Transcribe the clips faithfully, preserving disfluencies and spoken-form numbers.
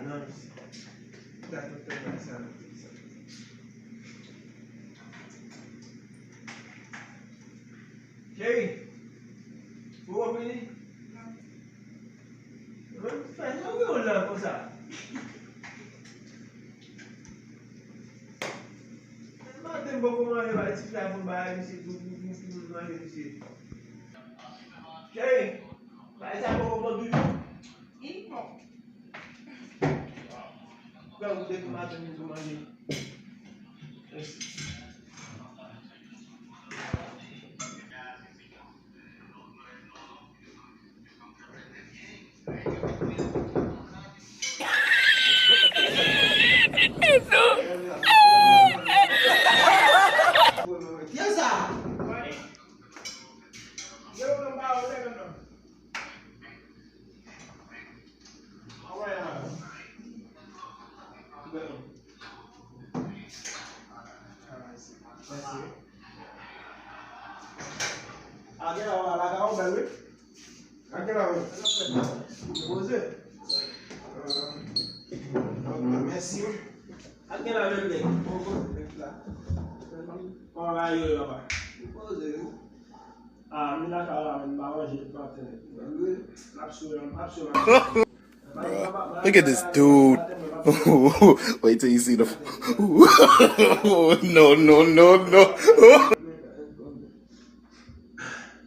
Nan, gade tout bagay sa nan peyi sa. Cheri, ou konn vini? Mwen fè jan wi w la konsa. Maten m poko manje, bay ti fla pou bay misye, pou, pou, pou, pou manje misye. Cheri, bay sa poko bon ditou. Li bon. Fè ou depi maten m tou manje. Mèsi. Kiyès sa? A gen la, la, la, la, bèl, wi. A gen la, wi. Poze. Mèsi. A gen la, menm nèg. Poze, nèg la. Kòman bagay yo ye, papa? Poze, wi. Ah, m vin lakay la, men m pa manje depi maten. L ap sou, l ap sou. Look at this dude. Wait till you see the. No, no, no, no.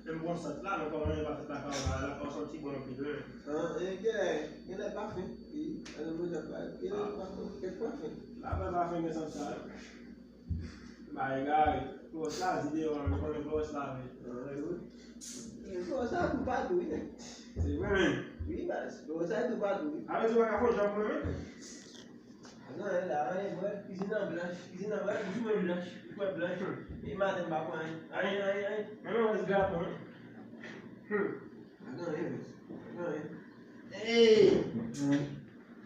Men bon, sant la, men kòman yo pa fèt lakay la, la pa santi bon anpil, wi. Ah, e gen, gen lè pa fen. Wi, alò, mwen, lè pa, gen lè pa fen, kèk pa fen. La pa, pa fen, gen sant sa. Bay egare. Klowòs la di deyò an, nou konnen klowòs la vre. Klowòs la toupatou, wi. Se vre, men. Wi, baz. Klowòs la toupatou, wi. Avè di w pa ka fè yon jan pou mwen, men. Anyen la, anyen, bwè. Kizin nan blanch. Kizin nan blanch, bouch mwen blanch. Bouch mwen blanch. E maten, m pa pran anyen. Anyen, anyen, anyen. Mwen, mwen, wè, se graton, wi. Hmm. Anyen, baz. Anyen. Hey!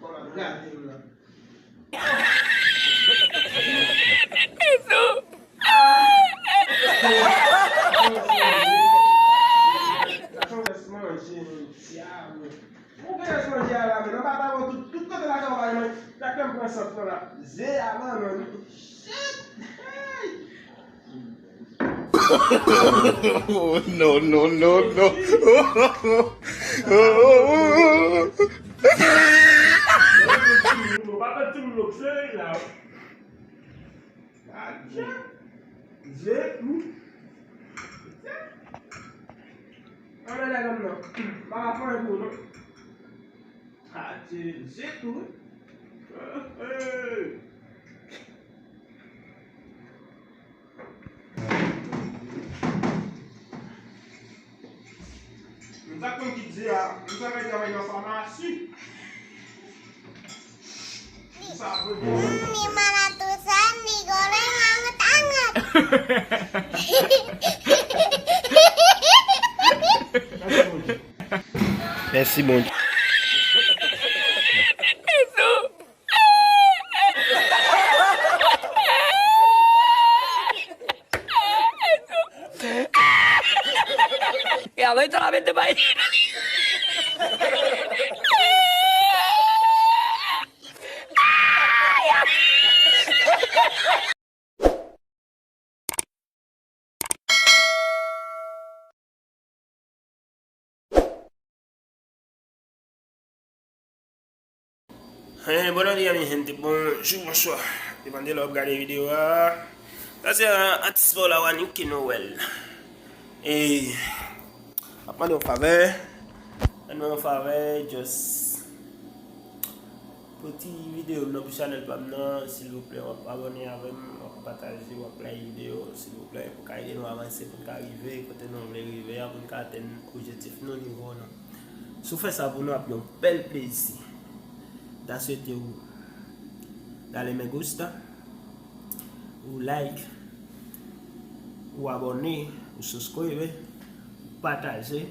Kòman gate m la? Ou gen lès manje a la, men nan pata yo tout, tout kote lakay ou pa gen manje. Dakè m pran sant lan la. Ze a, bannann. Shit! Hey! No, no, no, no. Papa ti moun yo seri la. Adje. Ze tou. Anmède nèg nan. Pa ka fè pou non. Adje, ze tou. Hey. M ta konn ki di a, m ta konn travay nan famasi. Sa bon. Mi mana tusan ni goreng anget-anget. Mèsi Bondye. Hey, buenos días, mi gente. Bonjou, bonswa. Depann de lè w ap gade videyo a. Sa se, uh, atis pa w la, Wanique Noël. E, ap mande yon favè. Mande yon favè, just pou ti videyo m nan, pou chanèl pa m nan, silvouplè, w ap abòne avè m, w ap pataje, w ap like videyo, silvouplè, pou ka ede nou avanse, pou n ka rive kote nou vle rive a, pou n ka atenn objektif nou, nivo nou. Si w fè sa pou nou, ap yon bèl plezi. M ta swete w dale me gusta, ou like, ou abòne, ou subscribe, ou pataje,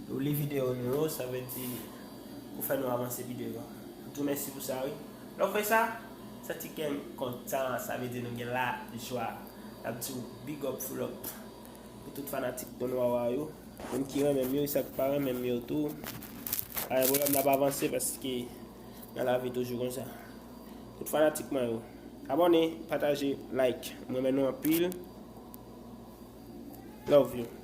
ou li videyo nou yo, sa vle di ou fè nou avanse pi devan. M tou mèsi pou sa, wi. Lè w fè sa, santi kè m kontan, sa vle di nou gen lajwa. N ap di w big up, full up pou tout fanatik Don Wawa yo. Moun ki renmen m yo, e sa k pa renmen m yo tou. Pa gen pwoblèm, n ap avanse paske Nan lavi toujou konsa. Tout fanatik mwen yo. Abòne, pataje, like. Mwen renmen nou anpil. Love you.